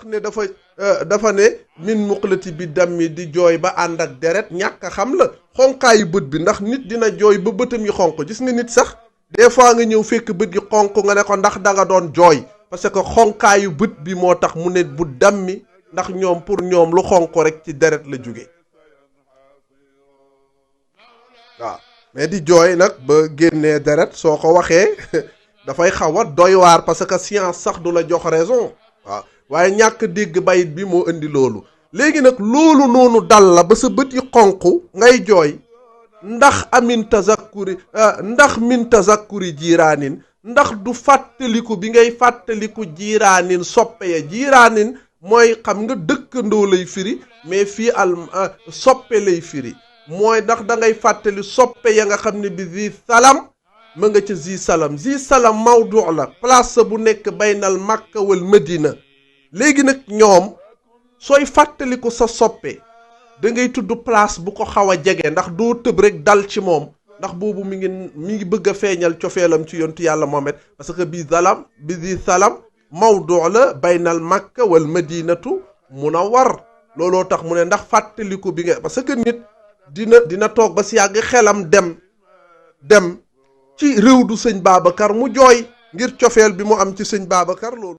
sax ne dafa ne min muqlati bi dammi di jooy ba ànd ak deret ñàkk a xam la xonkaayu bët bi ndax nit dina jooy ba bëtam yi xonk gis nga nit sax des fois nga ñëw fekk bët yi xonk nga ne ko ndax danga doon jooy parce que xonkaayu bët bi moo tax mu ne bu dammi ndax ñoom pour ñoom lu xonk rek ci deret la jóge waaw mais di jooy nag ba génnee deret soo ko waxee dafay xaw a doy waar parce que science sax du la jox raison waaw waaye ñàkk dégg bayit bi moo indi loolu léegi nag loolu noonu dal la ba sa bët yi xonq ngay jooy ndax min tazakkuri jiiraanin ndax du fàttaliku bi ngay fàttaliku jiiraanin soppe ya jiiraanin mooy xam nga dëkkandoo lay firi mais fii soppe lay firi mooy ndax da ngay fàttali soppe ya nga xam ne bi zi salam ma nga ca zi salam mawdu la place bu nekk baynal makka wal madina léegi nag ñoom sooy fàttaliku sa soppe da ngay tudd place bu ko xaw a jege ndax doo tëb rek dal ci moom ndax boobu mi ngi bëgg a feeñal cofeelam ci yontu yàlla Muhammad parce que bi zi salam mawdu la baynal makka wal madinatu munawwar looloo tax mu ne ndax fàttaliku bi nga parce que nit dina toog ba si yàgg xelam dem ci réew du sëñ Babacar mu jooy ngir cofeel bi mu am ci sëñ Babacar loolu